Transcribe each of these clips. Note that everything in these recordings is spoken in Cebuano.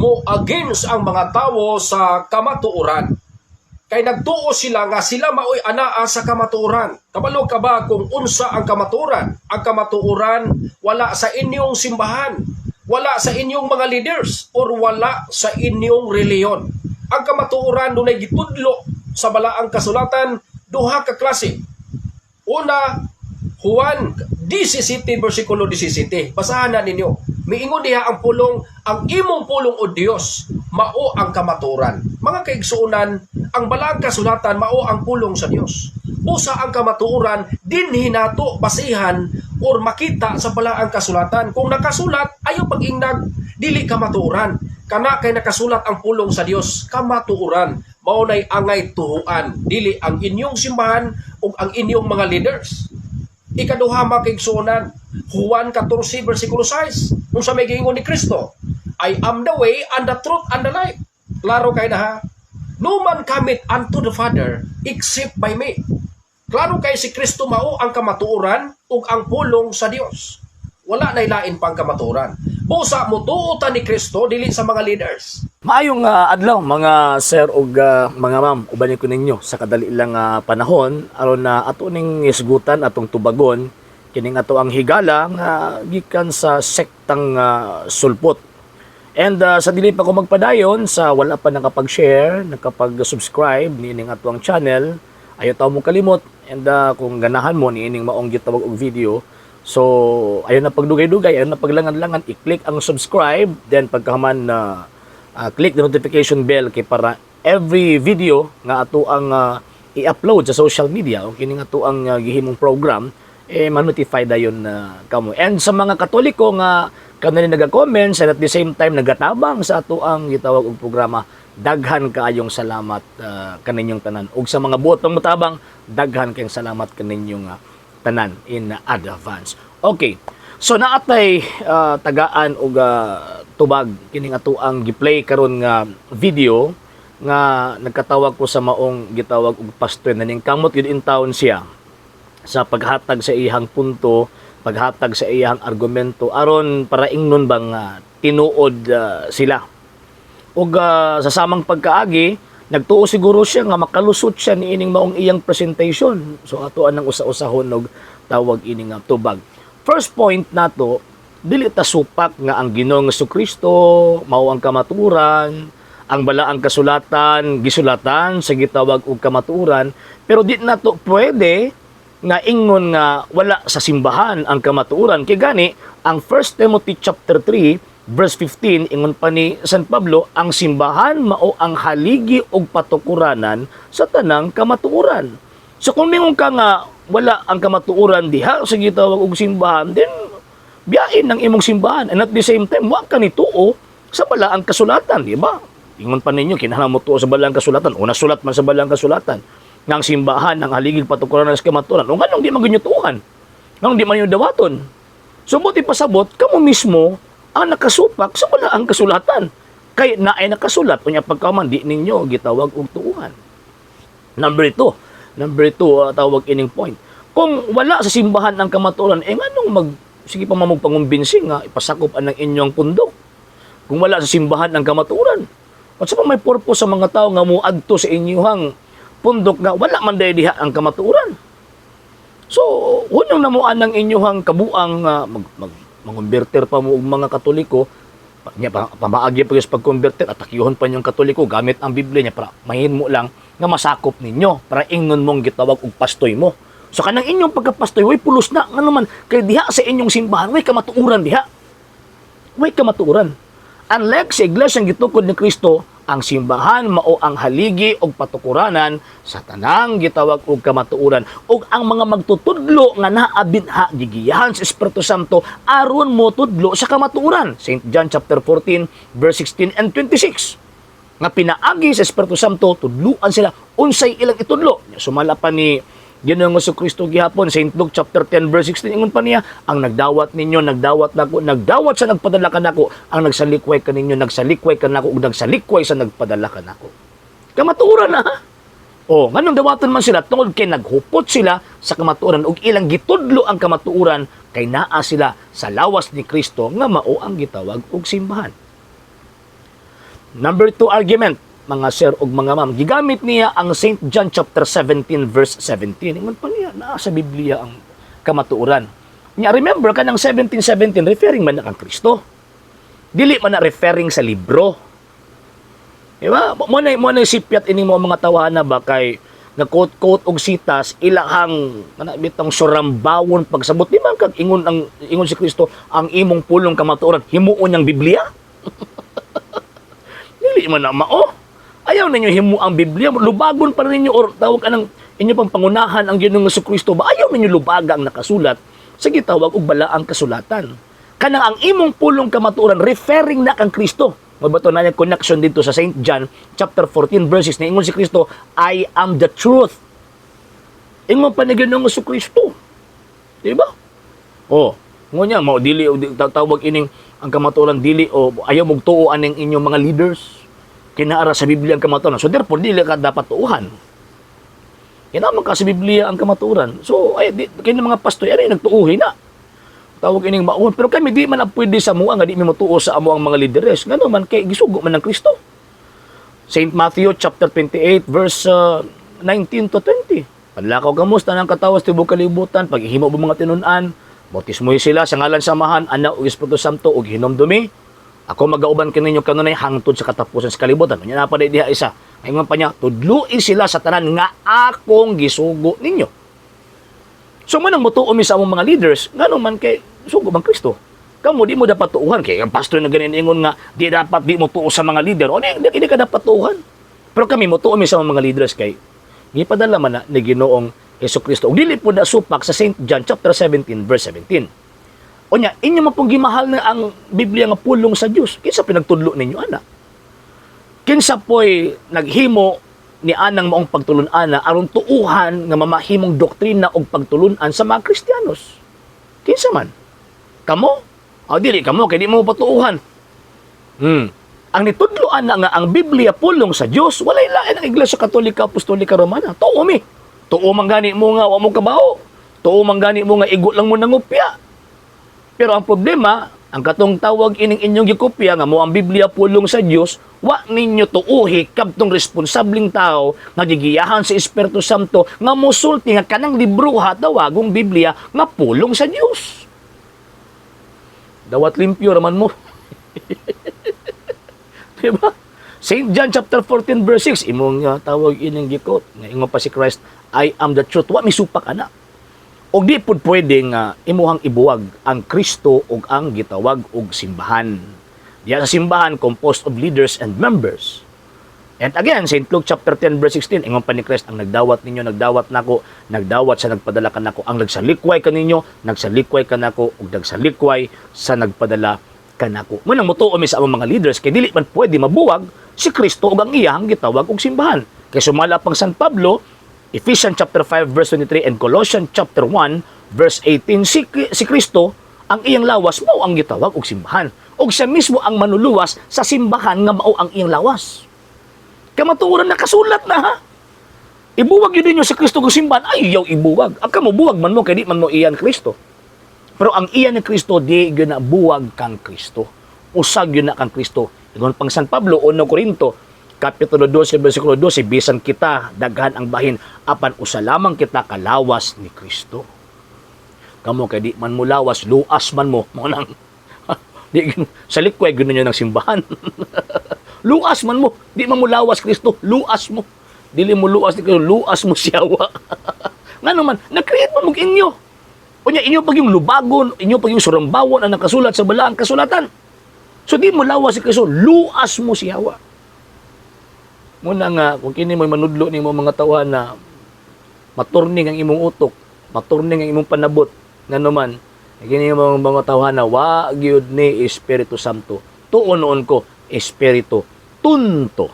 Mo against ang mga tawo sa kamatuoran. Kay nagtuo sila nga sila maoy anaa sa kamatuoran. Kabalo ka ba kung unsa ang kamatuoran? Ang kamatuoran wala sa inyong simbahan, wala sa inyong mga leaders, or wala sa inyong reliyon. Ang kamatuoran dunay gitudlo sa balaang kasulatan, duha ka klase. Una, Juan 17 versikulo 17. Basahan na ninyo. Miingon diha ang pulong, "Ang imong pulong, o Dios, mao ang kamatuoran." Mga kaigsuonan, ang balaang kasulatan mao ang pulong sa Dios. Busa ang kamatuoran dinhi nato basihan or makita sa balaang kasulatan. Kung nakasulat, ayaw pag-ingnag dili kamatuoran. Kana kay nakasulat ang pulong sa Dios, kamatuoran. Mao nay angay tuhuan, dili ang inyong simbahan ug ang inyong mga leaders. Ikaduha, mga kaigsuonan, Juan 14 versikulo 6. Unsa may giingon ni Kristo? "I am the way and the truth and the life." Klaro kay na ha. "No man cometh unto the Father except by me." Klaro kay si Kristo mao ang kamatuoran ug ang pulong sa Dios. Wala na lain pang kamatuoran. Busa motuo ta ni Kristo, dili sa mga leaders. Maayong adlaw, mga sir ug mga ma'am, uban ko ninyo sa kadali lang panahon aron na ato ning isgutan, atong tubagon kining ato ang higala nga gikan sa sektang sulpot. And sa dili pa ko magpadayon, sa wala pa nakapag-share, nakapag-subscribe niining ato ang channel, ayo taw mo kalimot and kung ganahan mo niining maong gitawag og video, so ayo na pagdugay-dugay, ayo na paglangan-langan, i-click ang subscribe, then pagkahuman na click the notification bell kay para every video nga ato ang i-upload sa social media o kining ato ang gihimong program eh ma-notify dayon na kamo. And sa mga Katoliko nga kanila nag-comments and at the same time nagatabang sa ato ang gitawag og programa, daghan kaayong salamat kaninyong tanan. Ug sa mga buot pang motabang, daghan kayong salamat kaninyong tanan in advance. Okay. So naatay tagaan og tubag kining ato ang gi-play karon nga video nga nagkatawag ko sa maong gitawag og pastor na ning kamot gyud in town siya sa paghatag sa iyang punto, paghatag sa iyang argumento aron para ingnon bang tinuod sila. Ug sa samang pagkaagi, nagtuo siguro siya nga makalusot siya niining maong iyang presentation. So ato anang usa-usahon og tawag ini nga tubag. First point nato, dili ta supak nga ang Ginoong Kristo mao ang kamatuoran, ang balaang kasulatan gisulatan sa gitawag og kamatuoran, pero di nato pwede nga ingon nga wala sa simbahan ang kamatuoran. Kay gani ang 1 Timothy chapter 3 verse 15, ingon pa ni San Pablo, ang simbahan mao ang haligi og patukuranan sa tanang kamatuoran. So kung mingon ka nga wala ang kamatuoran diha sa gitawag og simbahan, then biyain ng imong simbahan and at the same time wa ka ni tuo sa balaang kasulatan, di ba? Ingon pa ninyo kinahanglan mo tuo sa balaang kasulatan. Una, sulat man sa balaang kasulatan nga ang simbahan ang haligig patukuran sa kamatuoran. O nganong di man gyud tuohan? Nganong di man yung dawaton? So buti pasabot, kamo mismo ang nakasupak sa balaang kasulatan. Kay naay nakasulat, unya pagkaman di ninyo gitawag og tuuhan. Number two. Number two, tawag ining point. Kung wala sa simbahan ang kamatuoran, eh nganong mag sige pa mamog pangumbinsi nga ipasakop ang inyong pundok? Kung wala sa simbahan ang kamatuoran. At sa pa may purpose sa mga tao nga muadto sa inyuhang pundok nga wala man dahil diha ang kamatuoran? So, hunyong namuan ng inyuhang kabuang mag, mag mangonverter pa mo og mga Katoliko nya pa, pamaagi pa sa pagkonverter, atakyuhon pa niyong Katoliko gamit ang Biblia niya para mahimo lang nga masakop ninyo para ingnon mong gitawag og pastoy mo. So kanang inyong pagkapastoy way pulos na, ngano man kay diha sa inyong simbahan way kamatuoran diha. Way kamatuoran. Unlike sa iglesia gitukod ni Kristo, ang simbahan mao ang haligi og patukuranan sa tanang gitawag og kamatuoran ug ang mga magtutudlo nga naa dinha gigiyahan sa Espiritu Santo aron mo tudlo sa kamatuoran. St. John chapter 14 verse 16 and 26 nga pinaagi sa Espiritu Santo tudluan sila unsay ilang itudlo. Sumala pa ni Ginoong Kristo gihapon, St. Luke chapter 10 verse 16, ingon pa niya, "Ang nagdawat ninyo, nagdawat nako, nagdawat sa nagpadala kanako. Ang nagsalikway kaninyo, nagsalikway kanako, ug nagsalikway sa nagpadala kanako." Kamatuoran na ha. O, nganong dawaton man sila? Tungod kay naghupot sila sa kamatuoran ug ilang gitudlo ang kamatuoran kay naa sila sa lawas ni Kristo nga mao ang gitawag og simbahan. Number two argument, mga sir ug mga ma'am, gigamit niya ang St. John chapter 17 verse 17. Ingon pa niya, naa sa Biblia ang kamatuoran. Nya remember kanang 17:17, referring man na kang Kristo. Dili man na referring sa libro. Di ba? Mo na sipyat ini mo mga tawhana ba kay nga quote-quote og sitas ilahang kana bitong surambawon pagsabot. Di man kag ingon ang ingon si Kristo, "Ang imong pulong kamatuoran," himuon niyang Biblia. Dili man na mao. Ayaw ninyo himo ang Biblia, lubagon pa ninyo or tawag anang inyo pang pangunahan ang Ginoong Kristo ba? Ayaw ninyo lubaga ang nakasulat sa gitawag og balaang kasulatan. Kanang "ang imong pulong kamatuoran," referring na kang Kristo. Mabato na niya connection dito sa St. John chapter 14 verses na ingon si Kristo, "I am the truth." Ingon pa ni Ginoong Kristo. Di ba? Oh, ngunya mao dili o tawag ining ang kamatuoran dili o ayaw mong tuo aning inyong mga leaders. Kinaara sa Biblia ang kamatuoran. So therefore dili ka dapat tuuhan. Kinaman ka sa Biblia ang kamatuoran. So ay di, kini mga pastor ano yung nagtuuhin na. Tawag ining maun. Pero kami di man na pwede sa mua nga di mi motuo sa amo ang mga lideres. Ngano man kay gisugo man ng Kristo. St. Matthew chapter 28 verse 19 to 20. "Panlakaw kamo sa tanang katawo sa tibuok kalibutan, paghihimo mo mga tinun-an, bautismohi sila sa ngalan sa Amahan, Anak ug Espiritu Santo ug hinumdumi, ako magauban kaninyo kanunay hangtod sa katapusan sa kalibutan." Unya na pa diha isa. Ingon pa niya, "Tudloi sila sa tanan nga akong gisugo ninyo." So man ang motuo mi sa among mga leaders, ngano man kay sugo man Kristo. Kamo di mo dapat tuuhan kay ang pastor na ganin ingon nga di dapat di mo tuo sa mga leader. O di ka dapat tuuhan. Pero kami motuo mi sa among mga leaders kay gipadala man na ni Ginoong Hesus Kristo. Ug dili po na supak sa St. John chapter 17 verse 17. Unya, inyo man pong gimahal na ang Biblia nga pulong sa Dios. Kinsa pinagtudlo ninyo ana? Kinsa po'y naghimo ni anang maong pagtulun-ana aron tuuhan nga mamahimong doktrina og pagtulun-an sa mga Kristiyanos? Kinsa man? Kamo? O dili kamo kay di mo patuuhan. Ang nitudloan na nga ang Biblia pulong sa Dios, walay lain ang Iglesia Katolika Apostolika Romana. Tuo mi. Tuo man gani mo nga wa mo kabawo. Tuo man gani mo nga igo lang mo nangupya. Pero ang problema, ang katong tawag ining inyong gikopya nga mo ang Biblia pulong sa Dios, wa ninyo tuuhi kabtong responsabling tao nga gigiyahan sa Espiritu Santo nga mosulti nga kanang libroha tawagong Biblia nga pulong sa Dios. Dawat limpyo raman mo. Diba? St. John chapter 14 verse 6, imong tawag ining gi-quote nga ingon pa si Christ, "I am the truth." Wa misupak ana. Og di pud pwede nga imuhang ibuwag ang Kristo ug ang gitawag og simbahan. Diya sa simbahan composed of leaders and members. And again, St. Luke chapter 10 verse 16, ingon pa ni Christ, "Ang nagdawat ninyo, nagdawat nako, nagdawat sa nagpadala kanako. Ang nagsalikway kaninyo, nagsalikway kanako, ug nagsalikway sa nagpadala kanako." Mo nang motuo mi sa among mga leaders kay dili man pwede mabuwag si Kristo ug ang iyang gitawag og simbahan. Kay sumala pang San Pablo, Ephesians chapter 5 verse 23 and Colossians chapter 1 verse 18, si Kristo ang iyang lawas mao ang gitawag og simbahan. Ug siya mismo ang manuluwas sa simbahan nga mao ang iyang lawas. Kamatuoran nakasulat na ha. Ibuwag yun ninyo si Kristo kung simbahan, ay yaw ibuwag. Ang kamo buwag man mo, kay di man mo iyan Kristo. Pero ang iyan ni Kristo, di yun na buwag kang Kristo. Usag yun na kang Kristo. Ingon pang San Pablo, 1 Corinto, Kapitulo 12, versikulo 12, "Bisan kita, daghan ang bahin, apan usa lamang kita kalawas ni Kristo." Kamo kay di man mo lawas, luas man mo, mo nang di sa likway gano'n ng simbahan. Luas man mo, di man mo lawas Kristo, luas mo. Dili mo luas ni Kristo, luas mo siyawa. Ngano man, nag-create man mo inyo. Unya inyo pag yung lubagon, inyo pag yung surambawon ang nakasulat sa balaang kasulatan. So di mo lawas si Kristo, luas mo siyawa. Muna nga, kung kini mo manudlo nimo mga tawhan na maturning ang imong utok, maturning ang imong panabot, ngano man, kini mo mga tawhan na wa gyud ni Espiritu Santo. Tuon noon ko, Espiritu Tunto.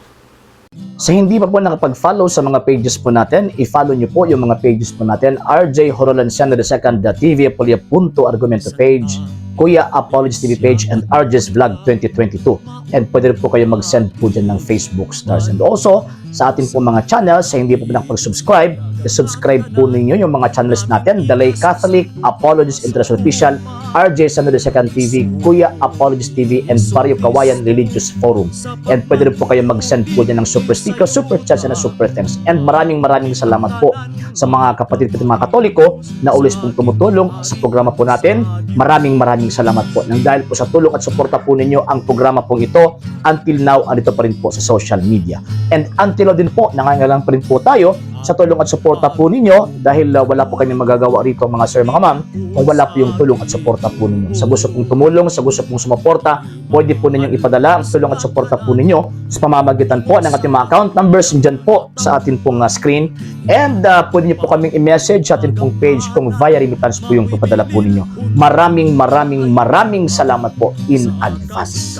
Sa hindi pa po nakapag-follow sa mga pages po natin, i-follow nyo po yung mga pages po natin: RJ Horolanciano II, The TV Apolia Punto Argumento page, Kuya Apologies TV page, and RJ's Vlog 2022. And pwede rin po kayo mag-send po dyan ng Facebook stars. And also, sa atin po mga channels, sa hindi po nakapag-subscribe, i-subscribe po ninyo yung mga channels natin: Dalay Catholic, Apologies International Official, RJ San Second TV, Kuya Apologist TV, and Barrio Kawayan Religious Forum. And pwede rin po kayo mag-send po dyan ng super sticker, super chat, and super thanks. And maraming maraming salamat po sa mga kapatid ko, mga Katoliko na always pong tumutulong sa programa po natin. Maraming maraming salamat po. Nang dahil po sa tulong at suporta po ninyo, ang programa pong ito until now andito pa rin po sa social media. And until now din po, nangangailangan pa rin po tayo sa tulong at suporta po ninyo dahil wala po kami magagawa rito, mga sir, mga ma'am, kung wala po yung tulong at suporta po ninyo. Sa gusto pong tumulong, sa gusto pong sumuporta, pwede po ninyong ipadala ang tulong at suporta po ninyo sa pamamagitan po ng ating mga account numbers dyan po sa atin pong screen. And pwede niyo po kaming i-message sa atin pong page kung via remittance po yung papadala po ninyo. Maraming maraming maraming salamat po in advance.